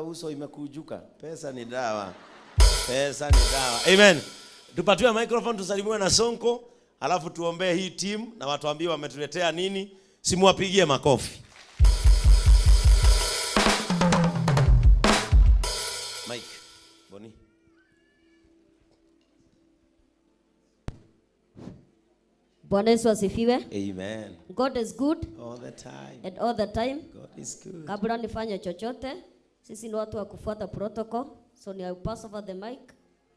uso imekujuka. Pesa ni dawa. Pesa ni dawa. Amen. Tupatiwe microphone tusalimiwe na Sonko, alafu tuombee hii team na watuambie wametuletea nini. Simuwapigie makofi. Mike, Boni. Bwana Yesu asifiwe. Amen. God is good All the time. and all the time. God is good. Kabla nifanye chochote, sisi ni watu wa kufuata protocol, so ni I pass over the mic.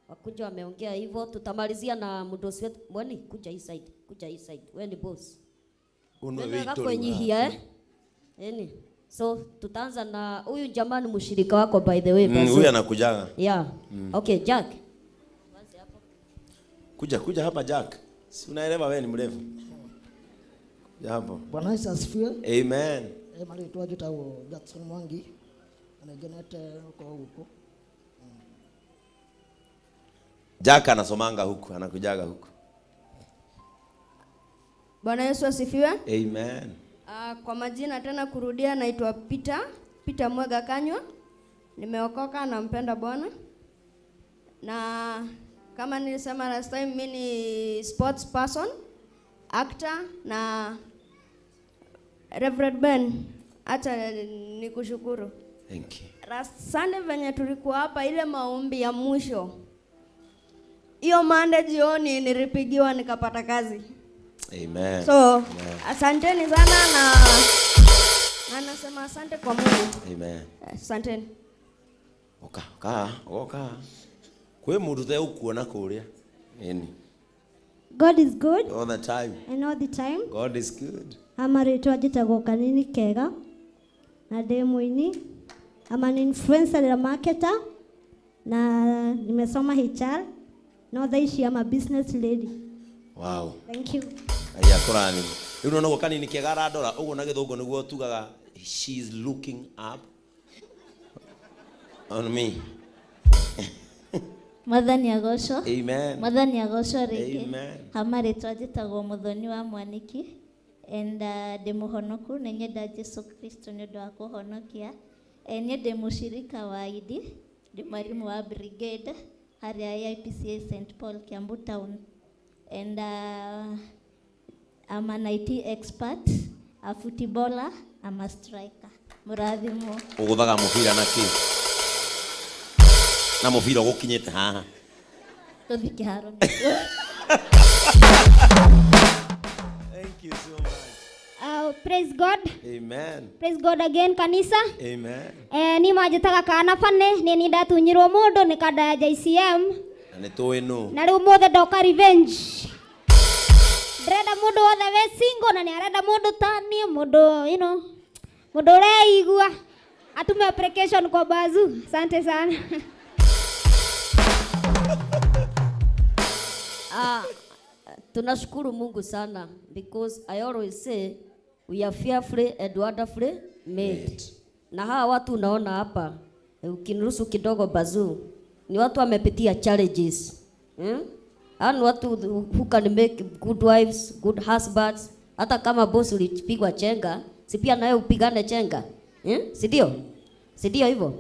Wakuja wameongea hivyo, tutamalizia na mdosi wetu. Bwani, kuja hii side, kuja hii side. Wewe ni boss. Unwe Wewe wito gakuenyihia, eh? Eni. So tutaanza na huyu jamaa ni mshirika wako by the way. Bazu. Huyu anakujaga. Yeah. Okay, Jack. Kuja, kuja hapa Jack. Si unaelewa wewe ni mrefu. Kuja hapo. Bwana Yesu asifiwe. Amen. Marĩtwa njĩtagwo Jackson Mwangi na nĩngenete gũkorwo gũkũ. Jack anasomanga huku, anakujaga huku. Bwana Yesu asifiwe. Amen. Kwa majina tena kurudia, naitwa Peter, Peter Mwega Kanywa. Nimeokoka, nampenda Bwana. Na kama nilisema last time, mimi ni sports person, actor na Reverend Ben. Acha nikushukuru. Thank you. Last Sunday venye tulikuwa hapa ile maombi ya mwisho. Hiyo Monday jioni nilipigiwa nikapata kazi. Amen. So, Amen. asanteni sana na nasema asante kwa Mungu. Amen. Asanteni. Oka, oka, oka. Kwe mundu te ukuona kuria. Eni. God is good All the time. and all the time. God is good. Amarĩtwa njĩtagwo Kanini Kega na ndĩ mũini. I'm an influencer and a marketer na nimesoma HR no thaa ici I'm a business lady. Wow. Thank you. Aya kũrathima. Rĩu nona ũguo Kanini Kega arandora ũguo na gĩthũngũ nĩguo tugaga she is looking up on me. Mwathani agocwo. Amen. Mwathani agocwo rĩngĩ. Amen. Hamarĩtwa njĩtagwo Muthoni wa Mwaniki and ndĩ mũhonoku, nĩ nyenda Jesu Kristo nĩ ũndũ wa kũhonokia. Niĩ ndĩ mũshirika wa ID, ndĩ mwarimu wa brigade harĩa AIPCA St Paul Kiambu Town and I'm an IT expert, a footballer, I'm a striker. Mũrathimwo. Ũgũthaga mũbira na kĩ? Na mũbira ũgũkinyĩte haha. Tũthiĩ kĩharo. Thank you so much. Praise God. Amen. Praise God again kanisa. Amen. Ni manjĩtaga kana bane nĩ niĩ ndatunyirwo mũndũ nĩ kanda ya JCM. Na nĩ tũĩ nũ. Na rĩu mũthĩ ndoka revenge. Ndĩrenda mũndũ wothe wĩ single na nĩ arenda mũndũ ta niĩ, mũndũ, you know, mũndũ ũreigua atume application kwa Bazu. Asante sana. Tunashukuru Mungu sana because I always say we are fearfully and wonderfully made. Made. Na hawa watu unaona hapa, ukiniruhusu kidogo Bazu, ni watu wamepitia challenges. Hawa ni watu who can make good wives, good husbands. Hata kama boss ulipigwa chenga, si pia nawe upigane chenga. Si ndio? Si ndio hivyo?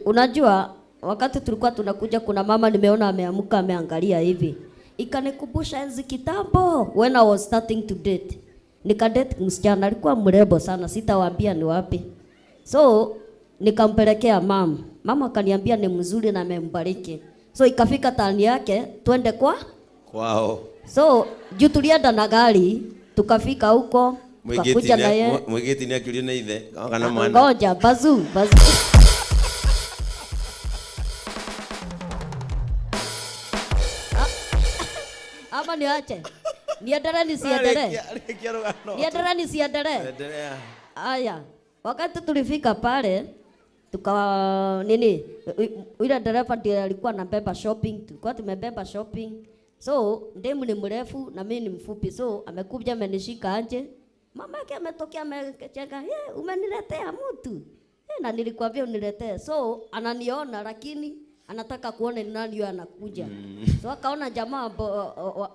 Unajua wakati tulikuwa tunakuja kuna mama nimeona ameamka ameangalia hivi. Ikanikumbusha enzi kitambo when I was starting to date. Nikadate msichana alikuwa mrembo sana, sitawaambia ni wapi. So nikampelekea mama. Mama akaniambia ni mzuri na amembariki. So ikafika tani yake twende kwa kwao. So juu tulienda na gari tukafika huko tukakuja na yeye. Mwigiti ni akiurio nĩ ithe kana mwana. Ngoja Bazu, Bazu. Ama niache. Niendelee nisiendelee? Rĩkia rũgano. Niendelee nisiendelee? Endelea. Aya, wakati tulifika pale tukawa nini, yule dereva ndiye alikuwa anabeba shopping, tulikuwa tumebeba shopping. So ndemu ni mrefu na mimi ni mfupi, so amekuja amenishika nje. Mama yake ametokea amecheka, umeniletea mtu. Na nilikwambia uniletee. So ananiona lakini anataka kuona ni nani yeye anakuja. So akaona jamaa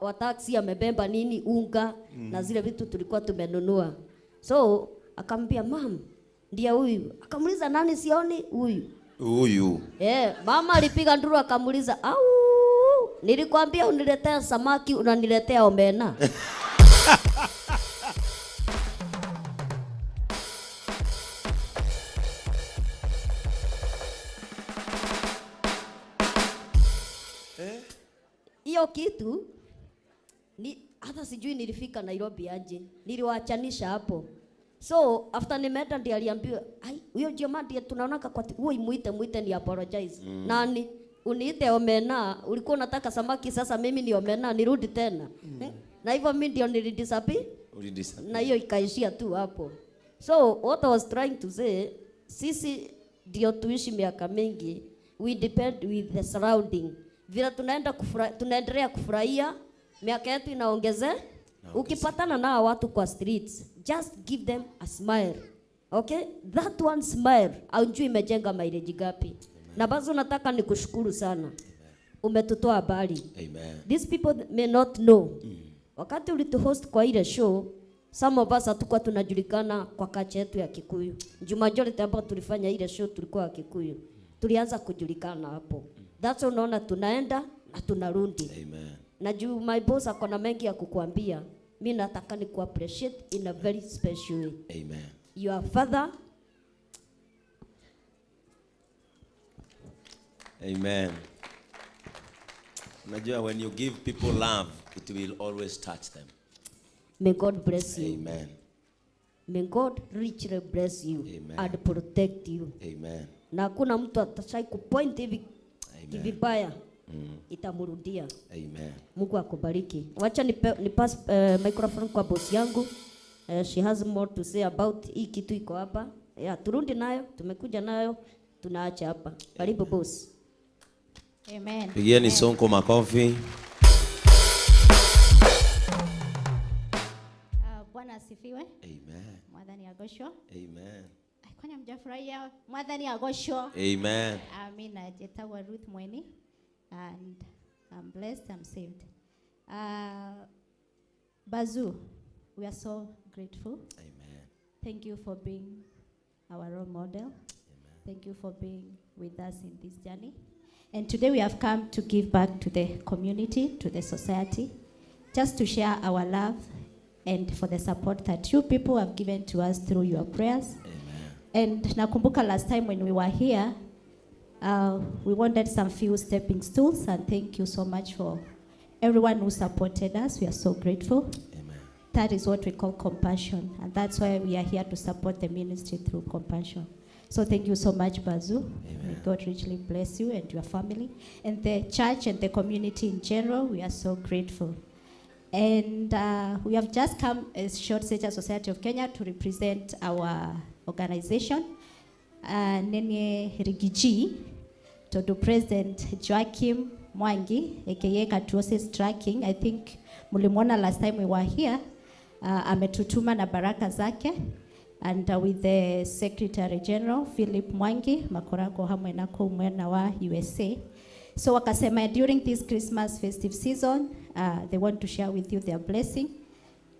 wa taxi amebeba nini unga na zile vitu tulikuwa tumenunua. So akamwambia mam, ndiye huyu. Akamuuliza nani sioni huyu. Huyu. Mama alipiga nduru akamuuliza, "Au, nilikwambia uniletea samaki unaniletea omena?" Hiyo kitu ni hata sijui nilifika Nairobi aje. Niliwaachanisha hapo. So after nimeenda ndiye aliambiwa, "Ai, huyo jamaa ndiye tunaonaka kwa huyo, muite ni apologize." Nani? Uniite omena, ulikuwa unataka samaki, sasa mimi ni omena, nirudi tena. Na hivyo mimi ndio nilidisappear. Ulidisappear. Na hiyo ikaishia tu hapo. So what I was trying to say, sisi ndio tuishi miaka mingi, we depend with the surrounding. Vile tunaenda tunaendelea kufurahia, miaka yetu inaongeze. Ukipatana na watu kwa streets, just give them a smile. Okay? That one smile, haujui imejenga mileage gapi. Na basi nataka nikushukuru sana. Umetutoa habari. Amen. These people may not know. Wakati ulituhost kwa ile show, some of us hatukuwa tunajulikana kwa kacha yetu ya Kikuyu. Majority ambao tulifanya ile show tulikuwa Kikuyu. Tulianza kujulikana hapo. That's unaona tunaenda na tunarudi. Amen. Na juu my boss ako na mengi ya kukuambia, mimi nataka ni ku appreciate in a very special way. Amen. Your father. Amen. Unajua, when you give people love, it will always touch them. May God bless you. Amen. May God richly bless you. Amen. And protect you. Amen. Na hakuna mtu atashai kupoint hivi vibaya. Itamrudia. Amen. Mungu akubariki. Wacha ni pass microphone kwa boss yangu. She has more to say about hii kitu iko hapa. Yeah, turudi nayo, tumekuja nayo, tunaacha hapa. Karibu boss. Amen. Pigieni Sonko makofi. Bwana asifiwe. Amen. Mwathani agoshwo. Amen. Kwani hamjafurahia? Mwathani agoshwo. Amen. Amina. Jetagwa Ruth Mweni and I'm blessed, I'm saved. Bazu, we are so grateful. Amen. Thank you for being our role model. Amen. Thank you for being with us in this journey. And today we have come to give back to the community, to the society, just to share our love and for the support that you people have given to us through your prayers. Amen. And nakumbuka last time when we were here, we wanted some few stepping stools, and thank you so much for everyone who supported us. We are so grateful. Amen. That is what we call compassion, and that's why we are here to support the ministry through compassion. So thank you so much, Bazu. Amen. May God richly bless you and your family, and the church and the community in general. We are so grateful. And we have just come as Short Stature Society of Kenya to represent our organization. Nene Rigiji, to President Joachim Mwangi, aka Katuosis Tracking. I think mulimwona last time we were here. Ametutuma na baraka zake, and with the Secretary General Philip Mwangi makorako hamwe nako mwena wa USA. So wakasema during this Christmas festive season, they want to share with you their blessing,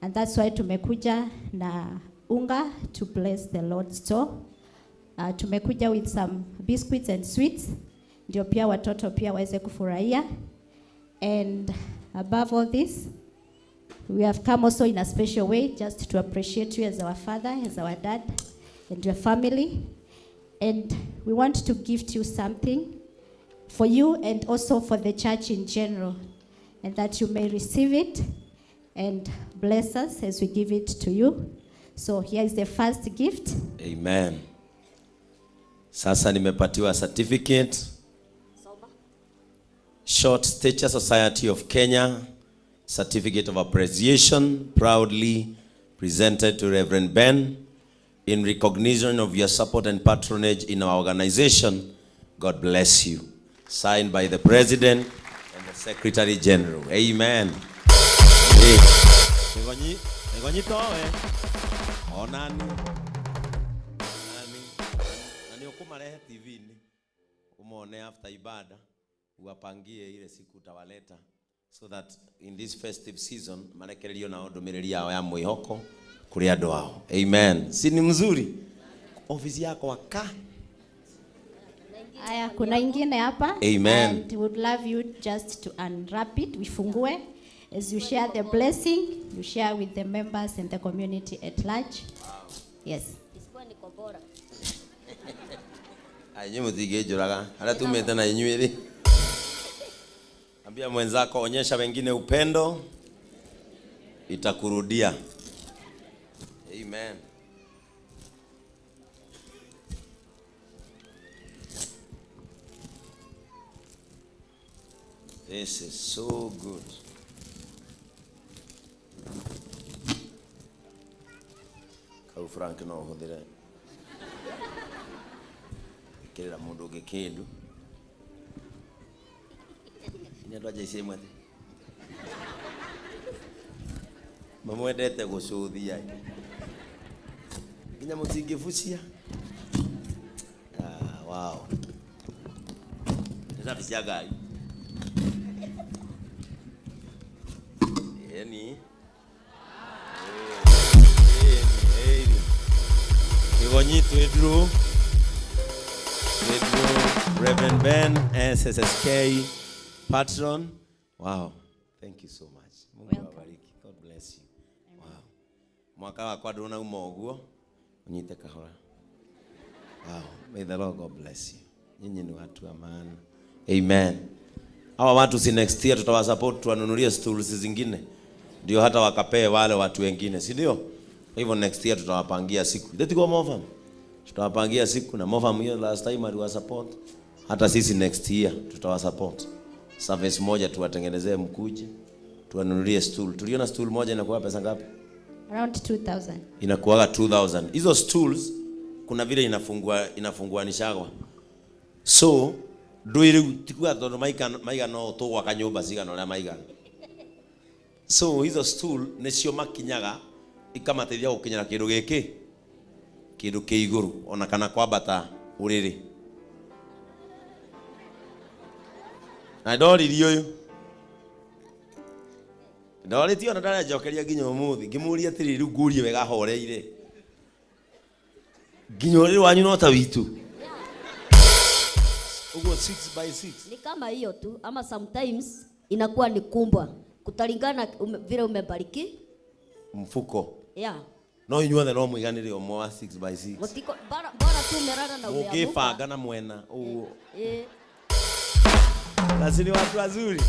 and that's why tumekuja na unga to bless the Lord's store. Tumekuja with some biscuits and sweets, ndio pia watoto pia waweze kufurahia. And above all this, we have come also in a special way just to appreciate you as our father, as our dad, and your family. And we want to gift you something for you and also for the church in general, and that you may receive it and bless us as we give it to you. So here is the first gift. Amen. Sasa nimepatiwa certificate. Short Stature Society of Kenya Certificate of Appreciation, proudly presented to Reverend Ben in recognition of your support and patronage in our organization. God bless you. Signed by the President and the Secretary General. Amen. Umone after ibada, uwapangie ile siku utawaleta, so that in this festive season marekererio na ndumiriri yao ya mwihoko kuri andu ao. Amen. Si ni mzuri? Ofisi yako waka. Aya, kuna ingine hapa. Amen. And would love you just to unwrap it, uifungue. As you share the blessing, you share with the members and the community at large. Yes. Isikuwe niko bora. Inyuĩ mũtingĩnjũraga harĩa tumĩte na inyuĩ rĩ. Ambia mwenzako, onyesha wengine upendo, itakurudia. Amen. This is so good. Kau Frank no ũhũthĩre ĩkĩrĩra mũndũ ũngĩ kĩndũ. Nĩ andũ a JCM atĩ mamwendete gũcũthia nginya mũtingĩbucia. Ah, wow. Nĩ cabi cia ngari. Ĩni. Ĩni, ĩni. Kĩgonyi twĩ Reverend Ben, SSSK patron. Wow. Thank you so much. Mungu awabariki. God bless you. Wow. Mwaka wakwa ndũnauma ũguo. Unyite kahora. Wow. May the Lord God bless you. Nyinyi ni watu wa maana. Amen. Hawa watu si next year tutawasupport tuwanunulie stools zingine. Ndio hata wakapee wale watu wengine, si ndio? Kwa hivyo next year tutawapangia siku. Let's go Mofam. Tutawapangia siku na Mofam hiyo last time aliwasupport. Hata sisi next year tutawasupport. Service moja tuwatengenezee mkuje, tuwanunulie stool. Tuliona stool moja inakuwa pesa ngapi? Around 2000. Inakuwaga 2000. Hizo stools kuna vile inafunguanishagwa. So ndwiri tikuga tondu maigana no tugwaka nyumba cigana uria maigana. So hizo stool nicio makinyaga ikamateithia gukinyira kindu giki kindu ki iguru ona kana kwambata uriri. Na ndoririe uyu ndorĩtie ona ndarenjokeria nginya ũmũthĩ ngĩmũria atĩrĩrĩ rĩu ngũrie wega horeire nginya ũrĩrĩ wanyu no ta witũ ũguo 6 by 6 Ni kama hiyo tu, ama sometimes inakuwa ni kumbwa kutalingana vile umebariki. Mfuko. Yeah. No inyuothe no mũiganĩre ũmwe wa 6 by 6. Mutiko bora, bora tu umelala na umeamuka. Mũngĩbanga na mwena ũguo. Eh. Na ni watu wazuri.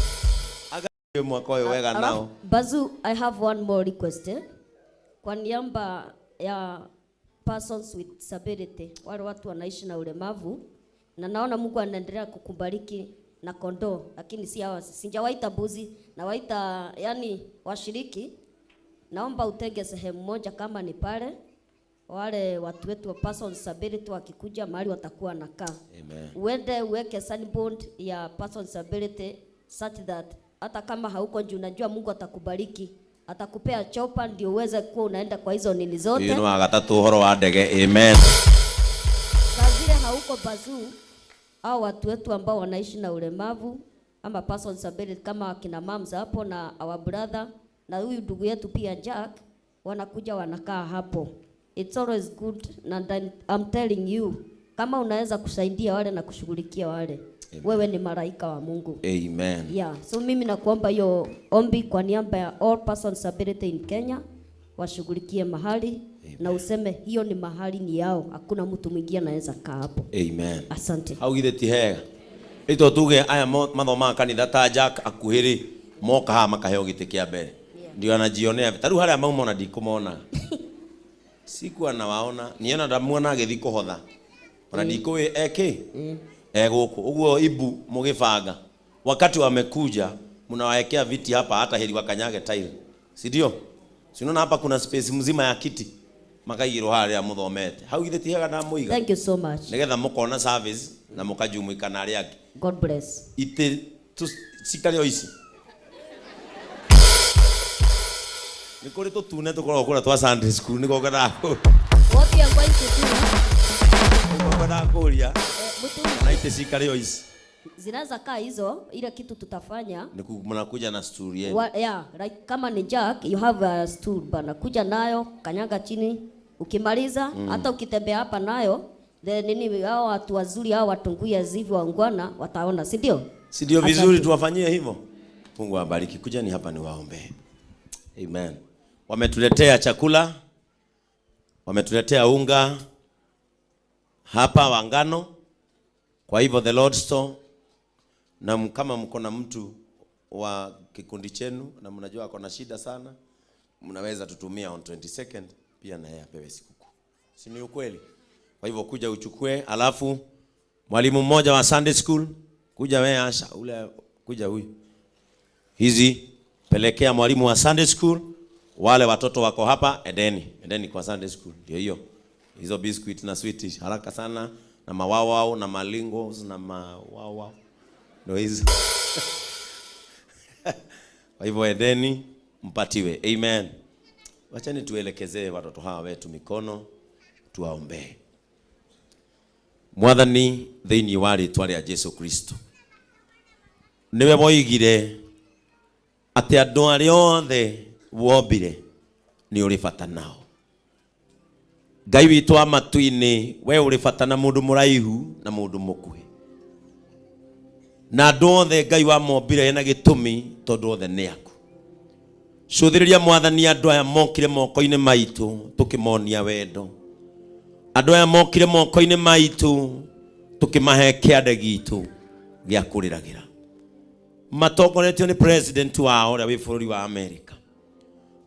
Aga mwaka ũyũ wega nao. Bazu, I have one more request. Eh? Kwa niaba ya persons with disability, wale watu wanaishi na ulemavu, na naona Mungu anaendelea kukubariki na kondoo, lakini si hawa, sijawaita mbuzi, nawaita yani washiriki. Naomba utenge sehemu moja kama ni pale, wale watu wetu wa persons with disability wakikuja mahali watakuwa nakaa. Amen. Uende uweke signboard ya persons with disability such that hata kama hauko juu, unajua Mungu atakubariki, atakupea chopa ndio uweze kuwa unaenda kwa hizo nini zote. Ũyũ nĩ wa gatatũ ũhoro wa ndege. Amen. Saa zile hauko Bazuu, au watu wetu ambao wanaishi na ulemavu ama persons with disability kama akina moms hapo na our brother na huyu ndugu yetu pia Jack, wanakuja wanakaa hapo. It's always good, and I'm telling you, kama unaweza kusaidia wale na kushughulikia wale. Amen. Wewe ni malaika wa Mungu. Amen. Yeah, so mimi nakuomba hiyo ombi kwa niaba ya all persons with disability in Kenya, washughulikie mahali. Amen. Na useme hiyo ni mahali ni yao, hakuna mtu mwingine anaweza kaa hapo. Amen. Asante. Hau githĩ ti hega? Ito tuge aya mathomaga kanitha ta Jack akuhĩ moka haha makaheo gĩtĩ kĩa mbere. Ndio anajionea. Ta rĩu harĩa mauma ona ndikũmona. Sikuwa nawaona, niona ndamuona agĩthiĩ kũhotha. Ona ndikũĩ eke egũkũ. Ũguo ibu mũgĩbanga. Wakati wamekuja mnawaekea viti hapa hata heri wakanyage tile. Si ndio? Si unaona hapa kuna space mzima ya kiti. Makaigirwo harĩa mũthomete. Hau githĩ ti hega na mũiga. Thank you so much. Nĩgetha mũkona service na mũkajumuika na arĩa angĩ. God bless. Itĩ cikare o ici. Nĩ kũrĩ tũtune tũkoragwo kũrĩa twa Sunday school nĩko ngwendaga What we are going to do? Nĩko ngwendaga kũria. Na itĩ cikare o ici. Zinaweza kaa hizo, ile kitu tutafanya. Ni mnakuja na stool yenu. Yeah, like kama ni Jack, you have a stool bana. Kuja nayo, kanyaga chini. Ukimaliza, hata ukitembea hapa nayo, The nini hao watu wazuri hao watunguya zivi waungwana wataona, si ndio? Si ndio vizuri Asante. tuwafanyie hivyo? Mungu awabariki. Kujeni hapa niwaombee. Amen. Wametuletea chakula, wametuletea unga hapa wa ngano. Kwa hivyo the Lord Store, na kama mko na mtu wa kikundi chenu na mnajua ako na shida sana, mnaweza tutumia on 22nd pia na yeye apewe sikukuu. Si ni ukweli? Kwa hivyo kuja uchukue, alafu mwalimu mmoja wa Sunday school kuja wewe Asha, ule kuja huyu. Hizi pelekea mwalimu wa Sunday school, wale watoto wako hapa endeni, endeni kwa Sunday school. Ndio hiyo. Hizo biscuit na sweet haraka sana na mawawao na malingos na mawawao. Ndio hizo. Kwa hivyo endeni mpatiwe. Amen. Wachani tuelekezee watoto hawa wetu mikono tuwaombee. Mwathani thĩinĩ wa rĩtwa rĩa Jesu Kristo, nĩwe woigire atĩ andũ arĩa othe wombire nĩ ũrĩ bata nao. Ngai witũ wa matu-inĩ, we ũrĩ bata na mũndũ mũraihu na mũndũ mũkuhĩ, na andũ othe Ngai wamombire ena gĩtũmi tondũ othe nĩ aku. Cũthĩrĩria Mwathani andũ aya mokire moko-inĩ maitũ tũkĩmonia wendo, andũ aya mokire moko-inĩ maitũ tũkĩmahe kĩande gitũ gĩa kũrĩragĩra, matongoretio nĩ president wao ũrĩa wĩ bũrũri wa America.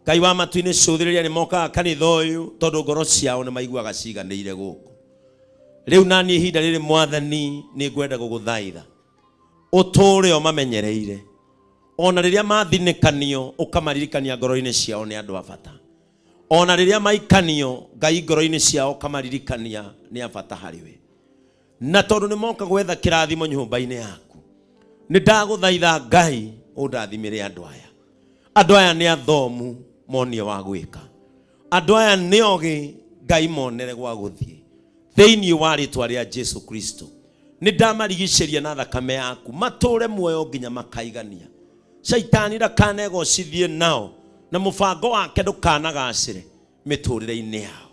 Ngai wa matu-inĩ cũthĩrĩria nĩ mokaga kanitha ũyũ tondũ ngoro ciao nĩ maiguaga ciganĩire gũkũ. Rĩu naniĩ ihinda rĩrĩ Mwathani nĩ ngwenda gũgũthaitha ũtũũre ũmamenyereire, ona rĩrĩa mathinĩkanio ũkamaririkania ngoro-inĩ ciao nĩ andũ a bata, ona rĩrĩa maikanio Ngai ngoro-inĩ ciao ũkamaririkania nĩ a bata harĩ we, na tondũ nĩ moka gwetha kĩrathimo nyũmba-inĩ yaku, nĩ ndagũthaitha Ngai ũndathimĩre andũ aya. Andũ aya nĩ athomu monie wa gwĩka, andũ aya nĩ ogĩ Ngai monere gwa gũthiĩ. Thĩinĩ wa rĩtwa rĩa Jesu Kristo nĩ ndamarigicĩria na thakame yaku, matũre muoyo nginya makaigania. Shaitani ndakanegocithie nao na mũbango wake ndũkanagacĩre mĩtũrĩre-inĩ yao.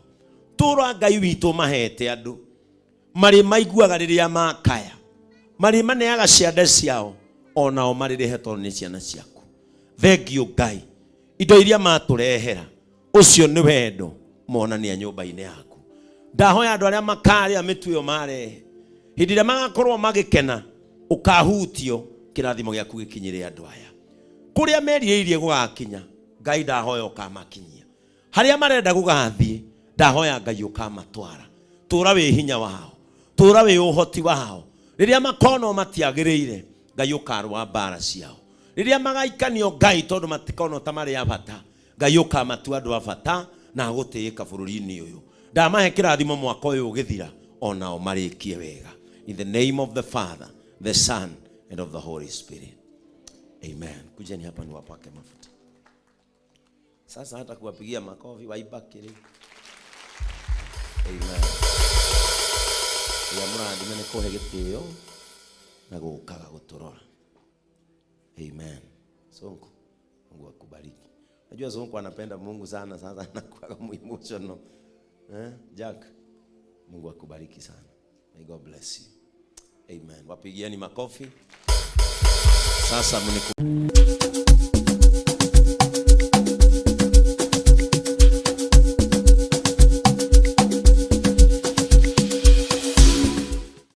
Tũra Ngai witũ mahete andũ marĩ maiguaga rĩrĩa makaya, marĩ maneaga ciande ciao, onao marĩrĩhe tondũ nĩ ciana ciaku. Thengiũ Ngai, indo iria matũrehera ũcio nĩ wendo monania nyũmba-inĩ yaku. Ndahoya andũ arĩa makarĩa mĩtu ĩyo marehe, hĩndĩ ĩrĩa magakorwo magĩkena ũkahutio kĩrathimo gĩaku gĩkinyĩre andũ aya. Kũrĩa merirĩirie gũgakinya Ngai ndahoya ũkamakinyia, harĩa marenda gũgathiĩ ndahoya Ngai ũkamatwara. Tũra wĩ hinya wao, tũra wĩ ũhoti wao. Rĩrĩa makonwo matiagĩrĩire Ngai ũkarũa mbara ciao. Rĩrĩa magaikanio Ngai tondũ matikonwo ta marĩ a bata, Ngai ũkamatua andũ a bata na gũtĩĩka bũrũri-inĩ ũyũ. Ndamahe kĩrathimo mwaka ũyũ ũgĩthira onao marĩkie wega. In the name of the Father, the Son, and of the Holy Spirit. Amen. Kujeni hapa niwapake mafuta. Sasa hata kuwapigia makofi waibaki. Amen. Ya mũrathime nĩ kũhe gĩtĩo na gũkaga gũtũrora. Amen. Sonko, Mungu akubariki. Najua Sonko anapenda Mungu sana, sasa anakuwa emotional. Jack, Mungu akubariki sana. May God bless you. Amen. Wapigieni makofi. Sasa mniku